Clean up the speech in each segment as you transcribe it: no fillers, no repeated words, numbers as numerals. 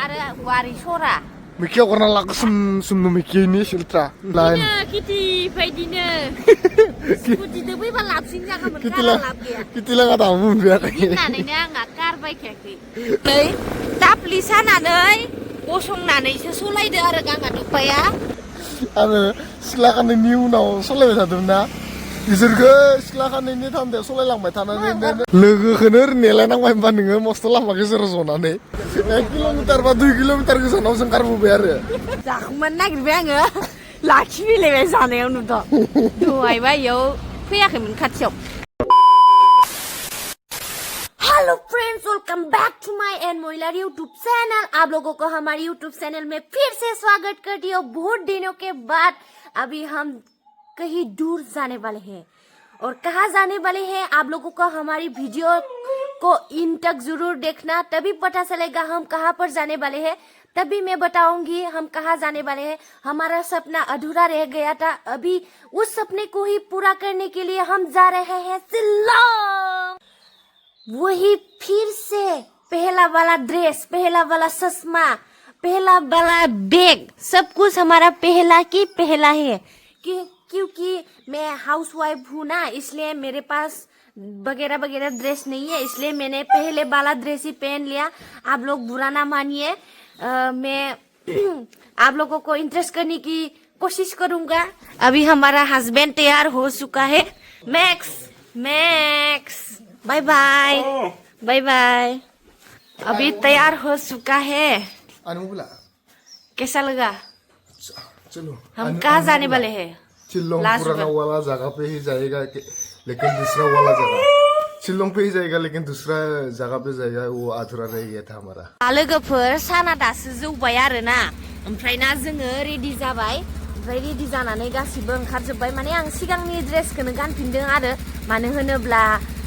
आरो वारि सरा Mikir orang laku sem mikir ini siltra lain. Kiti baidine. Kuti de bai balap sing jaga Kita berkala lah, lap ya. kita lah nggak tahu biar ini. Naनै आंहा गारबाय खेखै नै दाप्लि सानानै गसंनानैसो सलायदो आरो गांगा दुपाया Anu silakan ini unaw soleh satu na. Isirke silakan ini tanda soleh langbai tanah ini. Lego kener nilai nang main bandingnya mesti lah pakai serosona nih. Kilometer 2 kilometer ke sana sengkar bu biar ya. जाखुमोन नागिरबाय आङो लाखिफैलायबाय जानायाव नुदों दहायबा इयाव फैयाखैमोन खाथियाव hello friends welcome back to my and मोइलर YouTube channel आप लोगों को हमारे यूट्यूब चैनल में फिर से स्वागत करती हूँ बहुत दिनों के बाद अभी हम कहीं दूर जाने वाले हैं और कहाँ जाने वाले हैं आप लोगों को हमारी वीडियो को इन तक जरूर देखना तभी पता चलेगा हम कहाँ पर जाने वाले हैं तभी मैं बताऊंगी हम कहाँ जाने वाले हैं हमारा सपना अधूरा रह गया था अभी उस सपने को ही पूरा करने के लिए हम जा रहे हैं शिलोंग वही फिर से पहला वाला ड्रेस पहला वाला चश्मा पहला वाला बैग सब कुछ हमारा पहला की पहला है क्योंकि मैं हाउसवाइफ हूँ ना इसलिए मेरे पास वगैरह वगैरह ड्रेस नहीं है इसलिए मैंने पहले वाला ड्रेस ही पहन लिया आप लोग बुरा ना मानिए मैं आप लोगों को इंटरेस्ट करने की कोशिश करूंगा अभी हमारा हस्बैंड तैयार हो चुका है मैक्स मैक्स बाय बाय बाय बाय अभी तैयार हो चुका है Anu pula. कैसा लगा चलो. हम कहाँ जाने वाले हैं Shillong पुराना वाला जगह पे ही जाएगा लेकिन दूसरा वाला जगह शिलोंग पे ही जाएगा लेकिन दूसरा जगह पे जाएगा वो अधूरा रह गया था हमारा लोगोफोर साना दासो जौबाय आरोना ओमफ्राय ना जोङो रेडि जाबाय ओमफ्राय रेडि जानानै गासिबो ओंखारजोब्बाय माने आं सिगांनि ड्रेसखौनो गानफिनदों आरो मानो होनोब्ला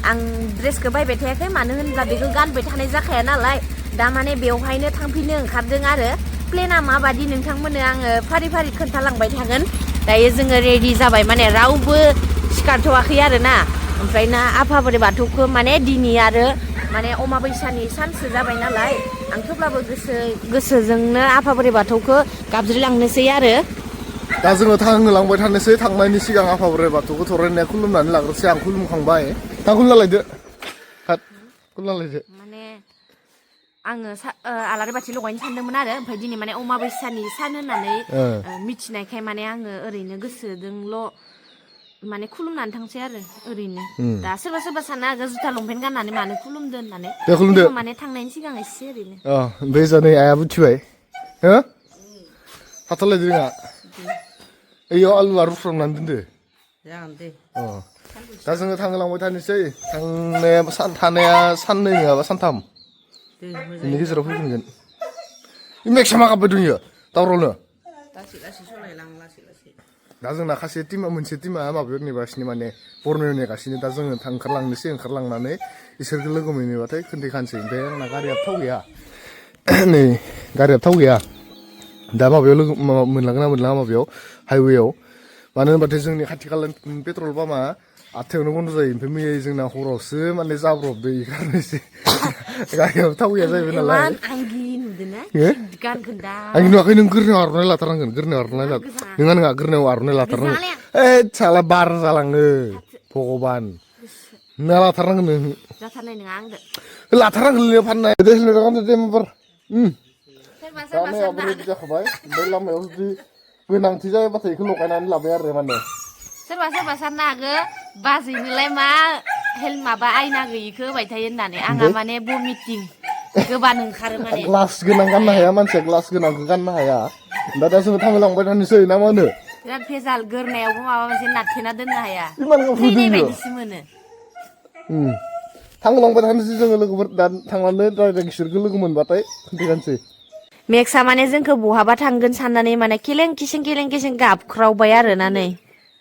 आं ड्रेसखौ बायबाय थायाखै मानो होनोब्ला बेखौ गानबाय थानाय जाखाया नालाय दा माने बेवहायनो थांफिननो ओंखारदों आरो प्लेना माबादि नोंथांमोननो आङो फारि फारि खोन्थालांबाय थागोन दायो जोङो रेडि जाबाय माने रावबो सिखारथ'वाखै आरोना ओमफ्राय ना आफा बोराइ बाथौखौ माने दिनै आरो माने अमाबैसानि सानसो जाबाय नालाय आं थेवब्लाबो गोसोजोंनो आफा बोराइ बाथौखौ गाबज्रिलांनोसै आरो दा जोङो थांहोलांबाय थानोसै थांनायनि सिगां आफा बोराइ बाथौखौ थरायनाया खुलुमनानै लाग्रोसै आं खुलुमखांबाय दा खुलुमलायदो खुलुमलायदो माने आङो आलारि बाथि लगायनो सानदोंमोन आरो ओमफ्राय दिनै माने अमाबैसानि सान होननानै मिथिनायखाय माने आङो ओरैनो गोसोजोंल' माने खुलुमनानै थांसै आरो ओरैनो दा सोरबा सोरबा साननो हागौ जुथा लंपेन्ट गाननानै मानो खुलुमदो होननानै दे खुलुमदो माने थांनायनि सिगां एसे ओरैनो ओमफ्राय जानै आयाबो थिबाय हो थाथ'लायदो जोंहा ओइयाव आलुआ रुफ्रामनानै दोनदो जागोन दे दा जोङो थांहोलांबाय थानोसै थानाया साननै नङाबा सानथाम बेनि गेजेराव फैफिनगोन मेक्सा मा गाबबाय दं इयो दावरावनो दा जोंना खासे टिमा मोनसे टिमा माबायाव नेगासिनो माने बरमायाव नेगासिनो दा जोङो ओंखारलांनानै इसोरखौ लोगो मोनोबाथाय खोन्थाखानोसै ओमफ्राय आंना गारिया थाव गैया नै गारिया थाव गैया दा माबायाव लोगो मोनलांगोन ना मोनलाङा माबायाव हाइवेआव मानो होनबाथाय जोंनि खाथि खालानि पेट्रल पाम्पआ 8थायावनो बन्द' जायो ओमफ्राय मैया जोंना हरावसो माने जाब्रबदो बेखायनो एसे गारियाव थाव गैया जाहैबाय नालाय आं नुवाखै नों गोरनायाव आर'नाइ लाथारनांगोन गोरनायाव आर'नाइ नङा गोरनायाव आर'नाइ लाथारनांगोन साला बार जालाङो भगबान ना लाथारनांगोन नों लाथारनांगोन फाननाय दे माबार लामायाबो रेडि जाखाबाय ओमफ्राय लामायाव जुदि गोनांथि जायोबाथाय बेखौ लगायनानै लाबाय आरो माने सोरबा साननो हागौ बाजैनोलाय मा माबा आयना गैयिखौ होबाय थायो होननानै आंहा माने भमिटिं गोबानो ओंखारो माने ग्लास गोनां गाननो हाया मानसिया ग्लास गोनांखौ गाननो हाया दा जोङो थांलांबाय थानोसै ना मा होनो बिराद भेजाल गोरनायावबो माबा मोनसे नारथेना दोननो हाया थैनाय बायदिसो मोनो थांलांबाय थानोसै जोङो लोगोफोर दा थांनानै डाइरेक्ट इसोरखौ लोगो मोनबाथाय खोन्थानोसै मेक्सआ माने जोंखौ बहाबा थांगोन साननानै माने केलें किसें गाबख्रावबाय आरोना नै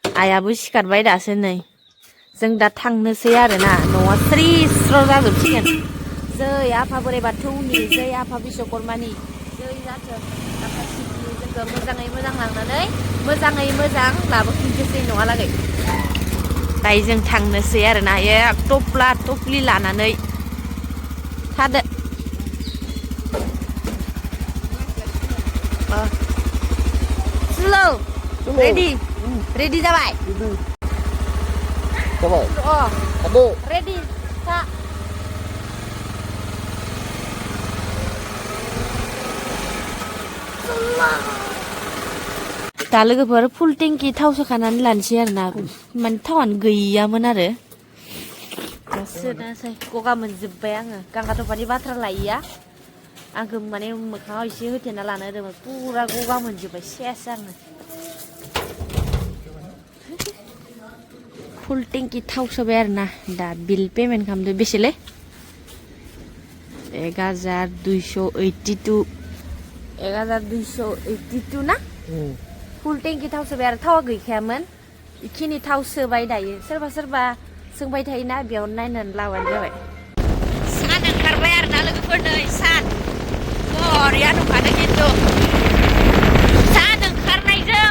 आइयाबो सिखारबाय दासो नै जों दा थांनोसै आरोना न'आ स्रि स्र' जाजोबसिगोन जै आफा बोराइ बाथौनि जै आफा बिश्वकर्मानि जै जाथों आफा शिबनि जोंखौ मोजाङै मोजां लांनानै मोजाङै मोजां लाबोफिनथोसै न'हालागै दायो जों थांनोसै आरोना टप्ला टप्लि लानानै थादो Slow. Ready. Ready जाबाय. जाबाय. Oh. Ada. Ready. Kak. दा लोगोफोर फुल टेंकि थाव सोखानानै लानोसै आरोना माने थावानो गैयामोन आरो सोनासै गगा मोनजोब्बाय आङो गांगाथफानि बाथ्रा लायिया आंखौ माने मोखाङाव एसे होथेना लानो होदोंमोन पुरा गगा मोनजोब्बाय सेस आङो फुल टेंकि थाव सोबाय आरोना दा बिल पेमेन्ट खालामदो बेसेलै 1282 1282 ना फुल टेंकि थाव सोबाय आरो थावा गैखायामोन इखिनि थाव सोबाय दायो सोरबा सोरबा सोंबाय थायोना बेयावनो नायनानै लाबानो जाबाय सान ओंखारबाय आरोना लोगोफोर नै सान बरिया दंखानो खिन्थु सान ओंखारनायजों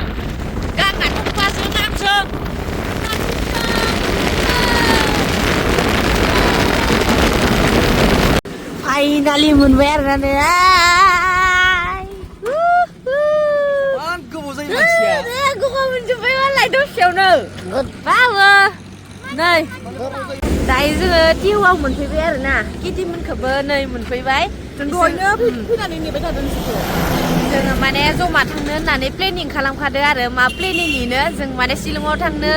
गांगा थंफाजों आंजों फाइनालि मोनबाय आरोना नै गगा मोनजोब्बाय मालाय दसेयावनो बाबो नै दायो जोङो टिउआव मोनफैबाय आरोना किटिमोनखौबो नै मोनफैबाय दहायनो फैनानै नेबाय थादों जोङो माने जमा थांनो होननानै प्लेनिं खालामखादों आरो मा प्लेनिंनिनो जों माने शिलंआव थांनो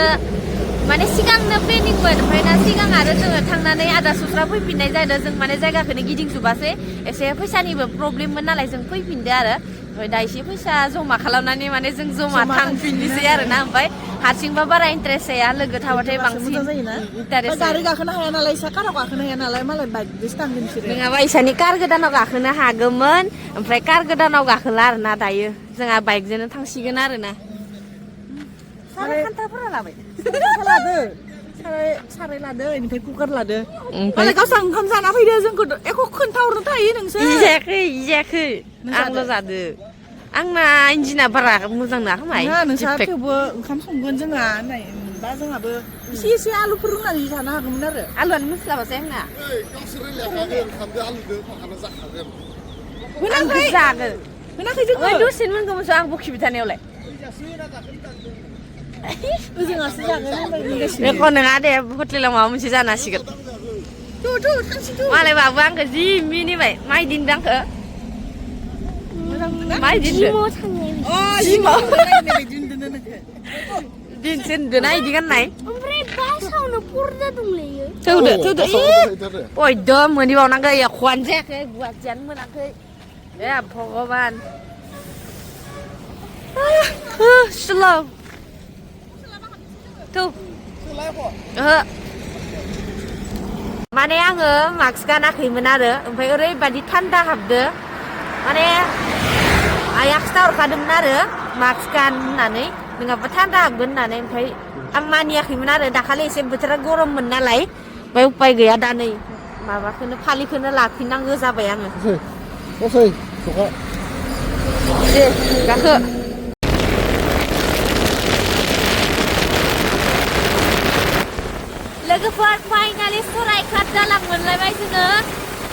माने सिगांनो प्लेनिंमोन ओमफ्राय ना सिगां आरो जोङो थांनानै आदा सुस्रा फैफिननाय जादों जों माने जायगाखौनो गिदिंजोबासै एसे फैसानिबो प्रब्लेममोन नालाय जों फैफिनदो आरो ओमफ्राय दा एसे फैसा जमा खालामनानै माने जों जमा थांफिननोसै आरोना ओमफ्राय हारसिंबा बारा इन्टारेस्ट जाया लोगो थाबाथाय बांसिन इन्टारेस्ट गारि गाखोनो हाया नालाय इसा काराव गाखोनो हाया नालाय मालाय बाइकजोंसो थांगोन बिसोरो नङाबा इसानि कार गोदानाव गाखोनो हागौमोन ओमफ्राय कार गोदानाव गाखोला आरोना दायो जोंहा बाइकजोंनो थांसिगोन आरोना खान्थाफोरा लाबाय लादो साराय लादो इनिफ्राय कुकार लादो मालाय गावसा ओंखाम जाना फैदो जोंखौ एख' खोन्थाहरनो थायो नोंसोर इजायाखै आंल' जादो आंना इन्जिना बारा मोजां नङा खोमा नोंसा थेवबो ओंखाम संगोन जोंहा होननायबा जोंहाबो एसे एसे आलुफोर रुनानै जानो हागौमोन आरो आलुआनो मोनस्लाबासै आंना होनाखै जागोन होनाखै जोङो दसेनो मोनगौमोनसो आं बखिबाय थानायावलाय ओजोंहासो जागोन बेखौ नङा दे हटेलाव माबा मोनसे जानो हासिगोन मालाय बाबु आंखौ जि मिनिबाय माइ दिनदों आंखौ माइ दिनदो दिनसोनदोना इदि गाननाय ओमफ्राय बासावनो पर्दा दंलायो थौदो अयद' मोनहैबावनांगौ एख'आनो जायाखै गुवाहाटियानो मोनाखै ए भगबान स्ल' थौ ओहो माने आङो मास्क गानाखैमोन आरो ओमफ्राय ओरैबादि थान्दा हाबदो माने आइया खिथाहरखादोंमोन आरो मास्क गान होननानै नङाबा थान्दा हाबगोन होननानै ओमफ्राय आं मानियाखैमोन आरो दाखालि एसे बोथोरा गरममोन नालाय ओमफ्राय उपाय गैया दा नै माबाखौनो फालिखौनो लाफिननांगौ जाबाय आङो दे गाखो लोगोफोर फाइनालि सरायघाट दालां मोनलायबाय जोङो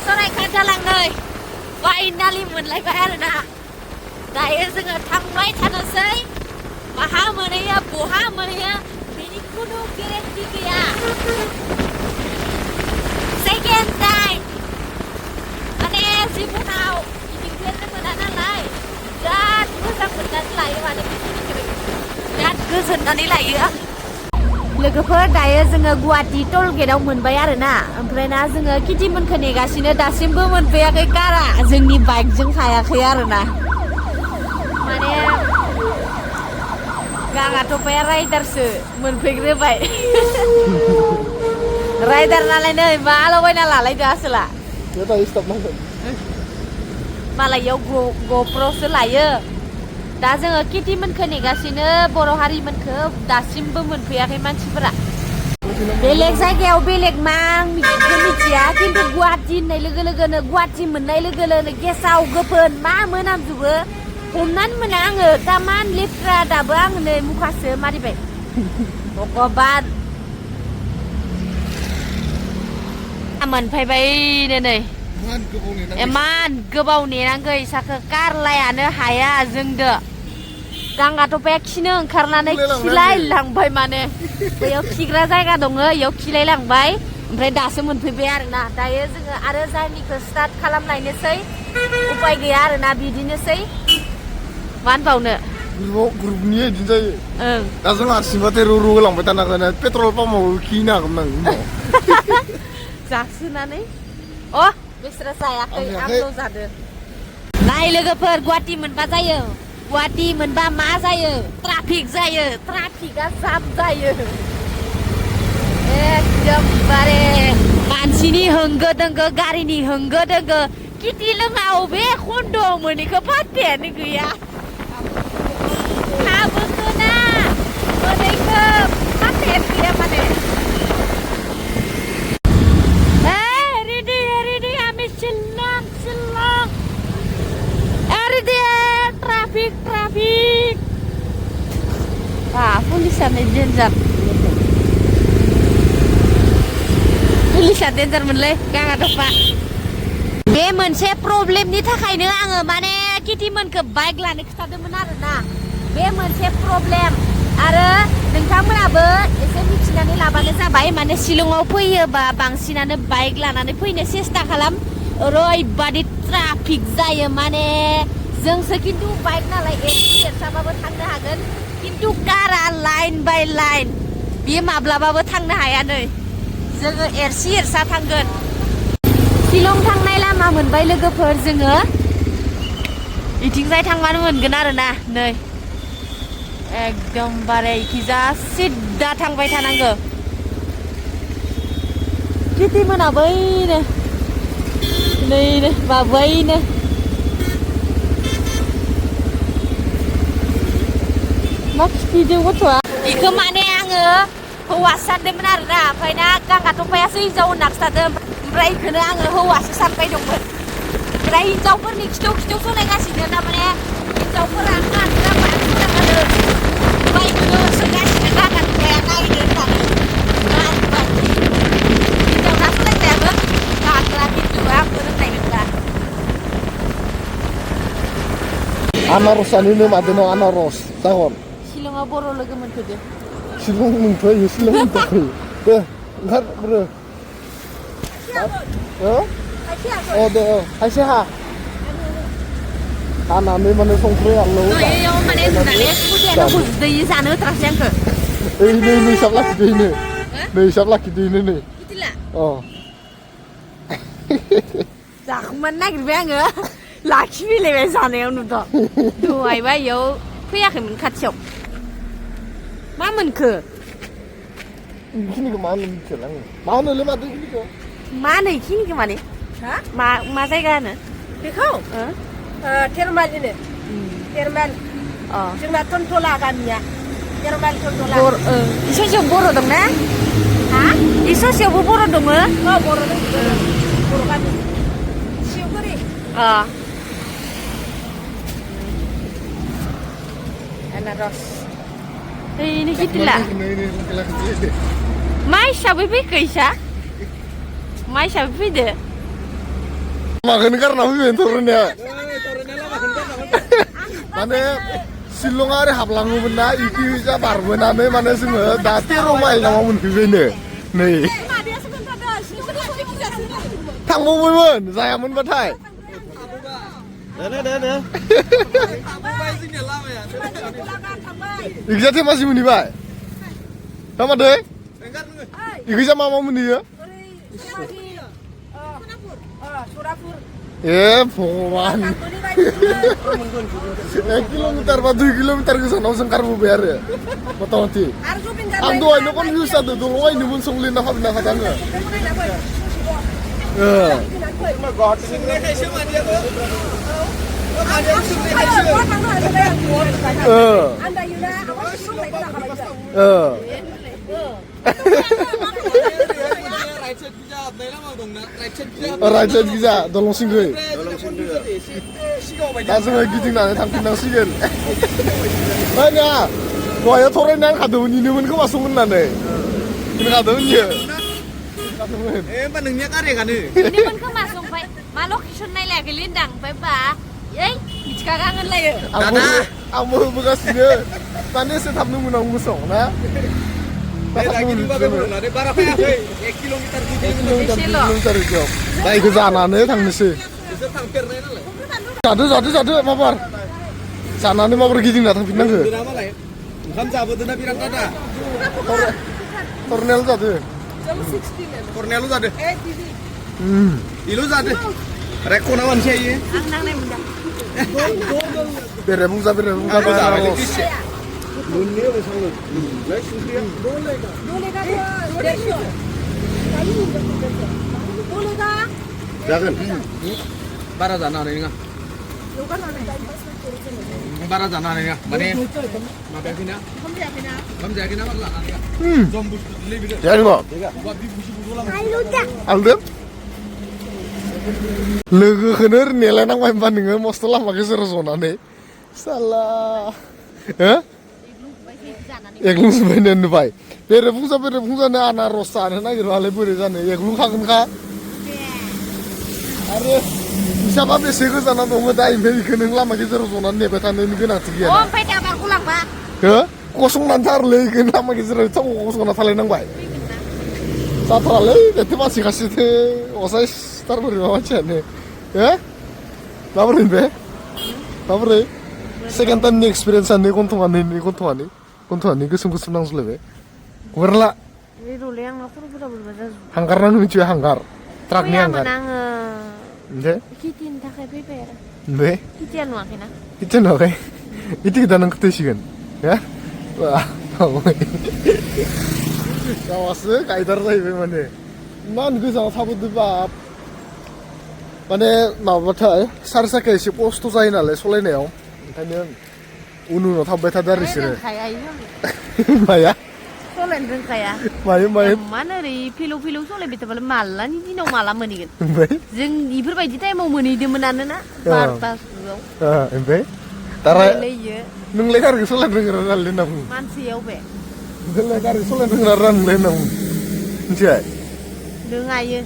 सरायघाट दालां नै फाइनालि मोनलायबाय आरोना दायो जोङो थांबाय थानोसै माहा मोनहैयो बहा मोनहैयो बेनि खुनु गेरेन्टि गैया सेकेन्ड टाइम माने जिबनाव गिदिंफेरनो मोना नालाय बिराद मोजां मोननानै लायो माने बिराद गोजोननानै लायो लोगोफोर दायो जोङो गुवाहाटि टल गेटआव मोनबाय आरोना ओमफ्राय ना जोङो किटिमोनखौ नेगासिनो दासिमबो मोनफैयाखै कारा जोंनि बाइकजों हायाखै आरोना माने गाङा थफाया राइडारसो मोनफैग्रोबाय राइडार नालाय नै मालाबायना लालायदो आसोला मालायाव ग'प्र'सो लायो दा जोङो किटिमोनखौ नेगासिनो बर' हारिमोनखौ दासिमबो मोनफैयाखै मानसिफोरा बेलेग जायगायाव बेलेग मा आं मिथिया खिन्थु गुवाहाटि होननाय लोगो लोगोनो गुवाहाटि मोननाय लोगो लोगोनो गेसाव गोफोन मा मोनामजोबो हमनानै मोना आङो तामान लेथ्रा दाबो आङो नै मुखासो मारिबाय भगबान मोनफैबायनो नै इमान गोबाव नेनांगौ इसाखौ कारलायानो हाया जोंदो गांगा थफाया खिनो ओंखारनानै खिलायलांबाय माने बैयाव खिग्रा जायगा दङ इयाव खिलायलांबाय ओमफ्राय दासो मोनफैबाय आरोना दायो जोङो आरो जार्निखौ स्टार्ट खालामलायनोसै उपाय गैया आरोना बिदिनोसै मा होनबावनो ग्रुपनि इदिनो जायो ओं दा जों हारसिंबाथाय रु होलांबाय थानांगोन पेट्रल पाम्पआव खिनो हागोन आं उनाव जासोनानै अ बिसोरो जायाखै आंल' जादो नाय लोगोफोर गुवाहाटि मोनबा जायो गुवाहाटि मोनबा मा जायो ट्राफिक जायो ट्राफिकआ जाम जायो एकदमबारे मानसिनि होंगो दोंगो गारिनि होंगो दोंगो किति लोङा अबे खन्द'आव मोनैखौ फात्तायानो गैया हाबोखोना मोनैखौ फात्तायानो गैया माने ready আমি Silang ready traffic pulisannya danger पुलिसा डेन्जार मोनलै गाङा दफा बे मोनसे प्रब्लेमनि थाखायनो आङो माने किटिमोनखौ बाइक लानो खिथादोंमोन आरोना बे मोनसे प्रब्लेम आरो नोंथांमोनाबो एसे मिथिनानै लाबानो जाबाय माने शिलंआव फैयोबा बांसिनानो बाइक लानानै फैनो सेस्था खालाम ओरैबादि ट्राफिक जायो माने जोंसो खिन्थु बाइक नालाय एरसाबाबो थांनो हागोन खिन्थु कारा लाइन बाय लाइन बियो माब्लाबाबो थांनो हाया नै जोङो एरसा थांगोन शिलं थांनाय लामा मोनबाय लोगोफोर जोङो इथिंजाय थांबानो मोनगोन आरोना नै एकदमबारे इखिजा सिद्दा थांबाय थानांगौ किति मोना बैनो नै माबायनो मा खिथिदों गथ'आ इखौ माने आङो हौवासो सानदोंमोन आरोना ओमफ्राय ना गांगा थफायासो हिनजाव होनना खिथादों ओमफ्राय इखौनो आङो हौवासो सानबाय दंमोन ओमफ्राय हिनजावफोरनि खिथौ सोलायगासिनो थारमाने हिनजावफोरा गानग्रा मानसिफोरा गानो ओमफ्राय इखौनो सोंगासिनो गांगा थफाया नायनो होननानै हिनजावना सोलायजायाबो गाग्रा हिनजावा आंबो रोंनाय नंला आनारसानिनो मादों आनारस जाहर शिलंआव बर' लोगो मोनफैदो शिलं मोनफैयो शिलं मोनफैयो दे ओंखार ब्रो अ दे खायसे हानानै माने संख्रि आलौ इयाव माने नुनानै खुदियानो हुजदैयो जानो होथारासै आंखो ओइ नै हिसाब लाखिदोयनो नै हिसाब लाखिदोयनो नै बिदिला अ जाखुमानो नागिरबाय आङो लाखिफैलायबाय जानायाव नुदों दहायबा इयाव फैयाखैमोन खाथियाव मा मोनखो बेखिनिखौ मा होनो मिथिला आङो मा होनोलै माथो बेखिनिखौ मा होनो इखिनिखौ माने मा जायगा होनो बेखौ थेरमाइल होनो थेरमाइल जोंना टनटला गामिया थेरमाइल टनटला इ ससेयाव बर' दंना इ ससेयावबो बर' दङ बर' दं बर' गामि सिवगुरि आनारस ini gitulah. Mai siapa bisa? Mai siapa bisa? Makan karena apa turunnya? Mana Silong hari hablangu benda iki bisa barbenane mana semua dati romai nama munfibene. Nih. Tanggung mun, saya mun batai. Dana. Ikjati masih muni bay. Sama deh. Ikjati mama muni ya. Pengumuman. 1 kilometer atau 2 kilometer ke sana sengkar bu biar ya. Mati. Ando ini kan bisa tuh dulu ini pun sunglin nak habis nak katanya. Raja bisa, tolong singgih. Langsung lagi tinggal थांफिननांसिगोन. Banyak. Gua थोरैनानै खादोंमोन इनोमोन खोमा संगोननानै. इनो खादोंमोन इयो. Mbak nengnya karya kan nih? Ini खोमा संबाय. मा location नायलायाखै लिनदां ओमफ्राय बा ओइ मिथिखागांगोनलायो. आंबो होबोगासिनो माने एसे थाबनो मोनाव गोसोआव ना बारा फैयाखै 1 किल'मिटार 2 किल'मिटार दा इखौ जानानै थांनोसै बिसोर थांफेरनाय नालाय जादो माबार जानानै माबार गिदिंना थांफिननांगो दोना मालाय ओंखाम जाबोदोना बिराद दादा थरनायाल जादो थरनायाल' जादो इल' जादो रेकना मानसिया इयो बेरे बुंजा जाबाय किसे जागोन बारा जानो हानाय नङा बारा जानो हानाय नङा माने माबायाखैना ओंखाम जायाखैना बारा जानो हानाय नङा जम बुस्थु लेबिदो जागोन आलदो लोगोखौनो नेलायनांबाय होनबा नोङो मस्थ' लामा गेजेराव जनानै साला हो एग्लुंजोबबाय नुबाय बेरे बुंजानो आनारस जानो नागिरबालाय बोरै जानो एग्लुंखागोनखा आरो हिसाबा बेसे गोजानाव दङ दा ओमफ्राय बेखौ नों लामा गेजेराव जनानै नेबाय थानायनि गोनांथि गैया ओमफ्राय दा बारखौ लांबा हो गसंनानै थारलै बेखौ लामा गेजेराव थाव गसंना थालायनांबाय जाथारालै बेथ' मानसि खासेथो असाय सिथार बोरैबा मानसियानो हो माबोरै बे माबोरै सेकेन्ड टाइमनि एक्सपिरियेन्सआनो गन्थङानि गोसोम नांजोबलायबाय हगारला बे रले आंना खर'फोरा बोरैबा जाजोबबाय हांगार नांनो मिथियो हांगार ट्राकनि हांगार आङो ओमफ्राय खेथिनि थाखाय फैबाय आरो ओमफ्राय खेथिया नुवाखैना इथे नुवाखै इथे दा नों खोथायसिगोन हो गावासो गायदार जाहैबाय माने इमान गोजानाव थाबोदो बाप माने माबाथाय सारि साखाया एसे खस्थ' जायो नालाय सलायनायाव ओंखायनो उनाव थाबबाय थादो आरो बिसोरो माया सलायनो रोंखाया मायो मानो ओरै फिलौ सलायबाय थाबालाय मालानि दिनाव माला मोनहैगोन ओमफ्राय जों इफोरबायदि टाइमाव मोनहैदोंमोनानो ना 12:00 ओमफ्राय दारा लैयो नोंलाय गारिखौ सलायनो रोंग्रा नालाय होनना बुङो मानसियाव बे नोंलाय गारि सलायनो रोंग्रा नोंलाय होनना बुङो मिथिबाय रोङायो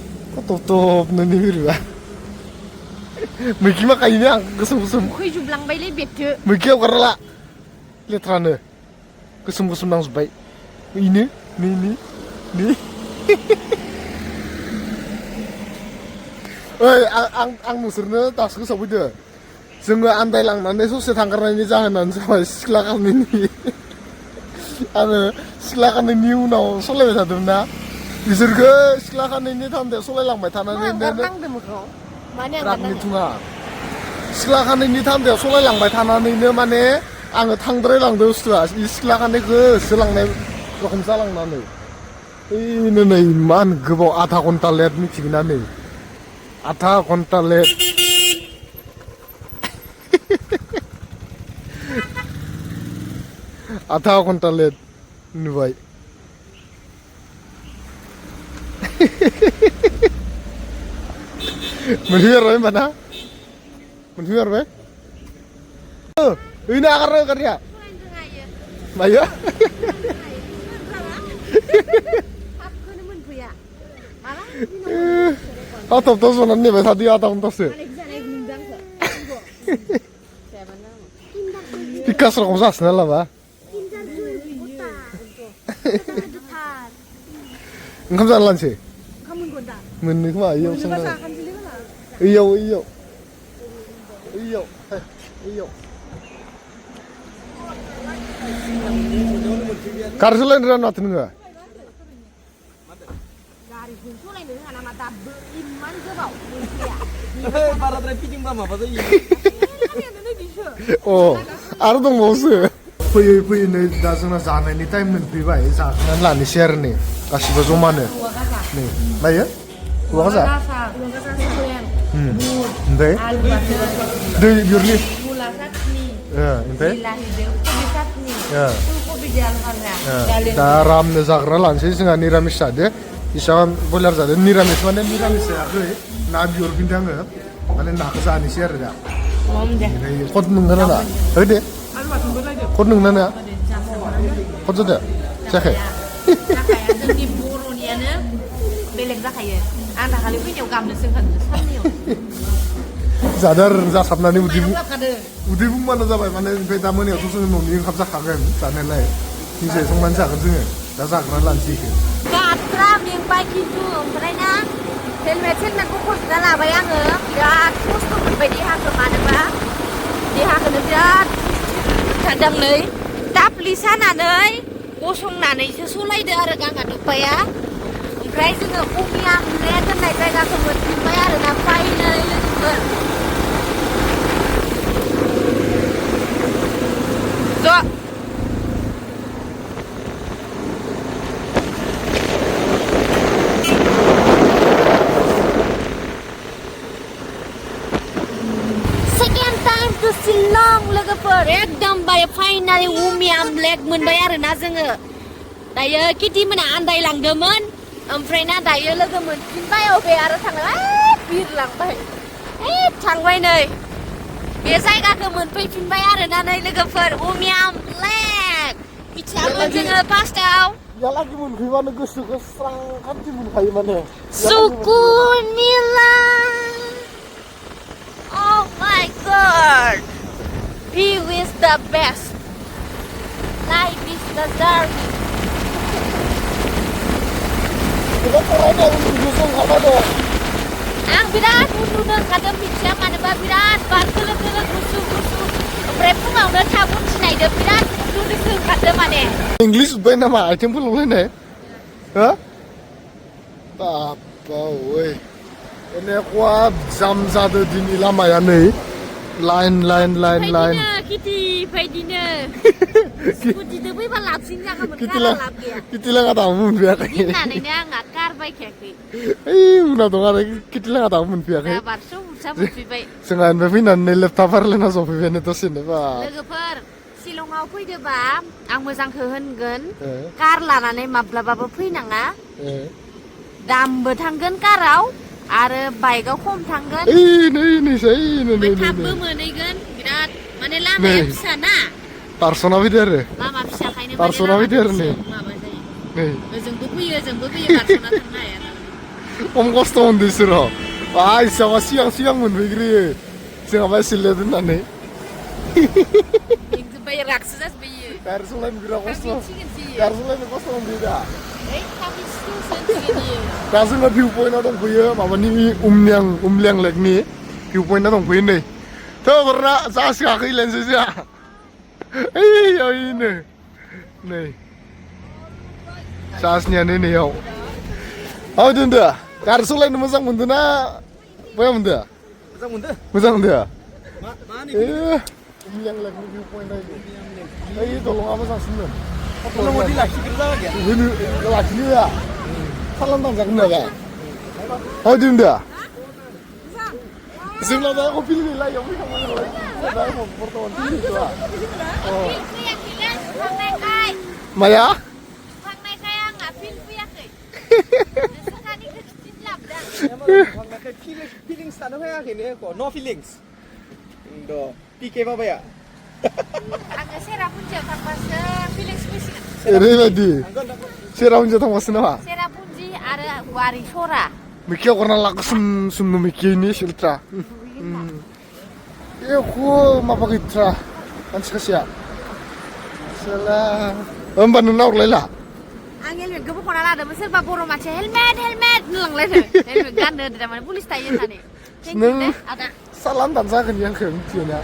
थब नोंनि बोरैबा मैखि माखायोनो आं गोसोम खैजोबलांबायलै बेथो मैखि हगारला लेथ्रानो गोसोम नांजोब्बाय इनो नै ओइ आं नोंसोरनो दासो गोसोआव फैदो जोङो आन्दायलांनानै ससे थांगारनायनि जाहोनानो जाबाय सिख्ला खारनायनि आङो सिख्ला खारनायनि उनाव सलायबाय थादोंमोन ना बिसोरखौ सिख्ला खारनायनि थान्दायाव सलायलांबाय थानानै ट्राकनि थुङा सिख्ला खारनायनि थान्दायाव सलायलांबाय थानानैनो माने आङो थांद्रायलांदों बुस्थुआ सिख्ला खारनायखौ होसोलांनाय रखम जालांनानै ओइनो नै इमान गोबाव आधा घन्टा लेट मिथिगोन ना नै आधा घन्टा लेट आधा घन्टा लेट नुबाय मोनफैबाय होमबा ना मोनफैबाय ओइनो आगारनो गारिया मायो थाबखौनो मोनफैया माला आथाबथा जनानै नेबाय थादो आधा घन्टासो बिकास रखम जासिना लाबा ओंखाम जानो लानोसै मोननो खोमा इयाव संना इयाव गारि सलायनो रोङा माथो नोङो गारिखौ सलायनो रोङा नामा दाबो इमान गोबाव बाराद्राय फिदिंबा माबा जायो अ आरो दंबावोसो फैयै नै दा जोंना जानायनि टाइम मोनफैबाय जाखांनानै लानोसै आरो नै गासिबो जमानो नै मायो औवा गाजा ओमफ्राय दै बिहरनि ओमफ्राय दा आरामनो जाग्रा लानोसै जोंहा निरामिस जादो इसां बयलार जादो निरामिस माने निरामिस जायाखै ना बिहरफिनदों आङो माने नाखौ जानोसै आरो दा खद नोंना ना है दे खद नोंना ना खद जादो जायाखै जोंनि बर'नियानो बेलेग जाखायो आं दाखालि फैनायाव गाबनोसो ओंखारदों साननैयाव जादों आरो जासाबनानै उदै बुंबानो जाबाय माने ओमफ्राय दा मोनायावथ' जोङो न'नि ओंखाम जाखागोन जानायालाय निजे संनानै जागोन जोङो दा जाग्रा लानोसै इखो गाद्रा मेंबाय खिन्थु ओमफ्राय ना हेलमेटखौ खर'ना लाबाय आङो बिराद खस्थ' मोनबाय देहाखौ मानोबा देहाखौनो बिराद थांदों नै दाफ्लि सानानै गसंनानैसो सलायदो आरो गाङा दब्बाया ओमफ्राय जोङो उमिया लेक होननाय जायगाखौ मोनफिनबाय आरोना फाइनालि लोगोफोर ज' शिलं लोगोफोर एकदम बारे फाइनालि उमियाम लेक मोनबाय आरोना जोङो दायो किटि मोना आन्दायलांदोंमोन ओमफ्राय ना दायो लोगो मोनफिनबाय अबे आरो थांबाय बिरलांबाय थांबाय नै बे जायगाखौ मोनफैफिनबाय आरोना नै लोगोफोर उमियाम लेक मिथियामोन जोङो फार्स्टआव यालागि मोनफैबानो गोसोखौ स्रां खान्थि मोनखायो माने सुकुन निला Oh my god! View is the best. Life is the journey. kita keren ya untuk sama dong Ang birat udah kada bisa mana ba birat bar kelek rusuh ompray fungawno tabun sinaido birat udah kada mane English bay nama item pun boleh nih ha apa woi ini kuat jam zada dini lama ya nih line Kitty Faidina Kuti tu bai balap singa ka kita lah nggak tahu mun biar kayak Kita ni nggak kar bai kaki udah dong ada kita lah nggak tahu mun biar kayak Barso sabut bai sengaja bevinan nih laptop harus lena sofi bener tuh sini pak Logofer Silongau फैदोबा आं मोजांखौ होनगोन car लानानै माब्लाबाबो फैनाङा दामबो थांगोन काराव आरो बाइकआव खम थांगोन थाबबो मोनहैगोन बिराद माने लामाया फिसा ना पार्सना फैदो आरो लामा फिसाखायनो पार्सना फैदो आरो नै ओजोंबो फैयो ओजोंबो फैयो पार्सना थांनो हाया खम खस्थ' मोनदों इसोरो इसाबा सिगां मोनफैग्रोयो जोंहाबा एसेले दोननानै जोंजोब्बाय रागसो जाजोब्बायो गारि सालायनो बिराद खस्थ' गारि सालायनो खस्थ' मोनदों दा जोङो भिउ पइन्टआव दंफैयो माबानि उमलियां लेकनि भिउ पइन्टआव दंफैयो नै थोबोरना जासिगाखै लेन्सै जोंहा ओइनो नै जासिनियानो नैयाव दोनदो गारि सालायनो मोजां मोनदों ना बया मोनदो मोजां मोनदो उमलियां लेकनि भिउ पइन्ट ओइ दलङा मोजांसिनमोन लाखिनो होआ सालान थांजागोन नामा दोनदो जोंना दा फिल गैला इयाव फैखांबाय नालाय बर्थमान फिल गैथ'आ माया थांनायखाय आंहा फिल फैयाखै नोंसोरनिखौ खिथिन लाबोदों फिलिंस थानो फैयाखैनो नो फिलिंस पिके बाबाया आङो सेरापुन्जियाव थांबासो फिलिंस फैसिगोन ओरैबायदि सेरापुन्जियाव थांबासो नामा सेरापुन्जि आरो वारि सरा Mikir orang laku sum mikir ini siltra. Aku apa kita? Kan seksia. Salah. Mbak Nuna urlai lah. Ang helmet gue bukan ada, besar bapak orang macam helmet nulang lagi. Helmet ganda di mana polis tanya tadi. Seneng. Ada. Salam dan saya kan yang kerja.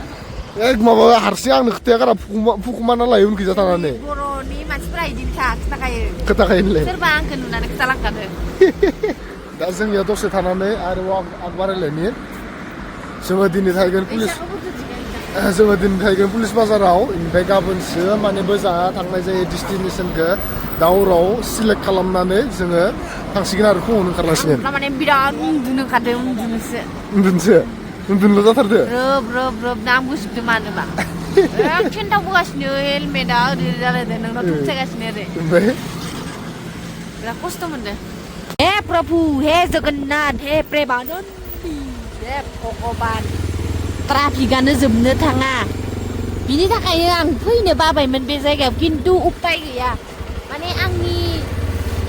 Mama harusnya ang ngerti karena pukuman lain kita tanah nih. Boro ni masih berani kita kayak. Kita kayak ini. Serba ang kenuna kita langkah deh. दा जोंनिया दसे थानानै आरोबाव आग बारायलायनि जोङो दिनै थाहैगोन police बाजाराव ओमफ्राय गाबोनसो माने बोजा थांनाय जायो डेस्टिनेसनखौ दाउराव सिलेक्ट खालामनानै जोङो थांसिगोन आरो फुङावनो ओंखारलांसिगोन माने बिराद उन्दुनो ओंखारदों उन्दुनोल' जाथारदो रोब ना आं गुसुबदों मानोबा खिन्थावबोगासिनो हेलमेटआ ओरै जालायदों नोंनाव थुबजागासिनो ओरै ओमफ्राय बिराद खस्थ' मोनदों हे प्रभु हे जगन्नाथ हे प्रेमानन्दि हे भगबान ट्राफिकआनो जोबनो थाङा बिनि थाखायनो आं फैनो बाबायमोन बे जायगायाव खिन्थु उपाय गैया माने आंनि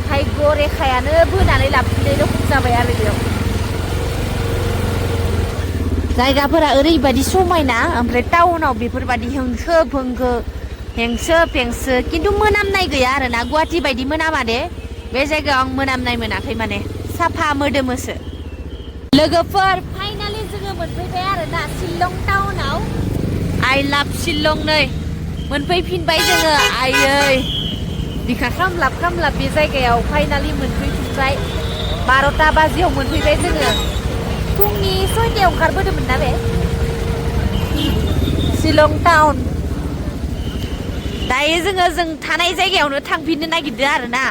भाग्य रेखायानो बोनानै लाबोफिननाय रखम जाबाय आरो बेयाव जायगाफोरा ओरैबायदि समायना ओमफ्राय टाउनाव बेफोरबायदि होंगो बोंगो हेंसो फेंसो खिन्थु मोनामनाय गैया आरोना गुवाहाटि बायदि मोनामा दे बे जायगायाव आं मोनामनाय मोनाखै माने साफा मोदोमोसो लोगोफोर फाइनालि जोङो मोनफैबाय आरोना शिलं टाउनाव आइ लाभ शिलं नै मोनफैफिनबाय जोङो आयै बिखा खामलाब बे जायगायाव फाइनालि मोनफैफिनबाय 12टा बाजियाव मोनफैबाय जोङो फुंनि 6टायाव ओंखारबोदोंमोन ना बे शिलं टाउन दायो जों थानाय जायगायावनो थांफिननो नागिरदों आरोना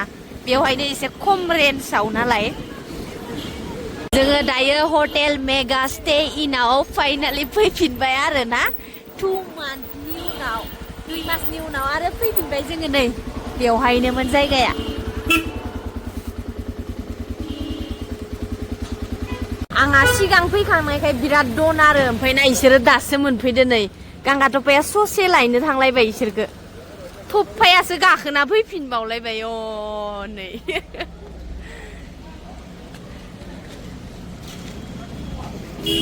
बेवहायनो एसे खम रेन्जआव नालाय जोङो दायो हटेल मेगा स्टे इनआव फाइनालि फैफिनबाय आरोना 2 मान्थनि उनाव 2 मासनि उनाव आरो फैफिनबाय जोङो नै बेवहायनोमोन जायगाया आंहा सिगां फैखांनायखाय बिराद दन आरो ओमफ्राय ना इसोरो दासो मोनफैदो नै गांगा थफाया ससे लायनो थांलायबाय इसोरखो थफायासो गाखोना फैफिनबावलायबाय नै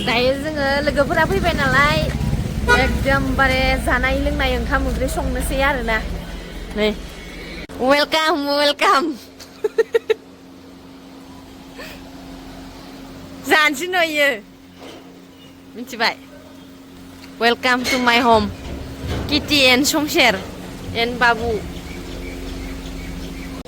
दायो जोङो लोगोफोरा फैबाय नालाय एकदमबारे जानाय लोंनाय ओंखाम ओंख्रि संनोसै आरोना नै वेलकाम जानोसै नयो मिथिबाय वेलकाम टु माय हम किटि एन्ड संसेर एन्ड बाबु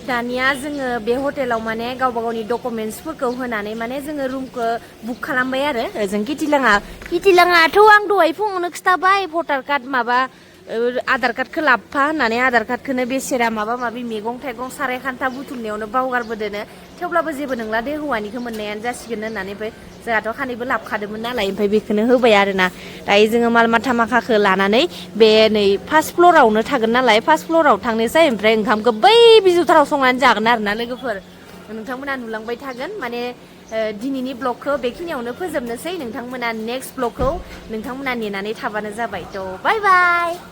दानिया जोङो बे हटेलाव माने गावबा गावनि डकुमेन्टसफोरखौ होनानै माने जोङो रुमखौ बुक खालामबाय आरो ओजों किटिलाङाथ' आं दहाय फुङावनो खिथाबाय भटार कार्ड माबा आधार कार्डखौ लाबफा होननानै आधार कार्डखौनो बेसेरा माबा माबि मैगं थाइगं साराय खान्था बुथुमनायावनो बावगारबोदोनो थेवब्लाबो जेबो नंला दे हौवानिखौ मोननायानो जासिगोन होननानै ओमफ्राय जोंहाथ' खानैबो लाबखादोंमोन नालाय ओमफ्राय बेखौनो होबाय आरोना दायो जोङो माल माथा माखाखौ लानानै बे नै फार्स्ट फ्ल'रावनो थागोन नालाय फार्स्ट फ्ल'राव थांनोसै ओमफ्राय ओंखामखौ बै बिजौथाराव संनानै जागोन आरोना लोगोफोर नोंथांमोना नुलांबाय थागोन माने दिनैनि ब्लगखौ बेखिनियावनो फोजोबनोसै नोंथांमोना नेक्स्ट ब्लगखौ नोंथांमोना नेनानै थाबानो जाबाय थ' बाय बाय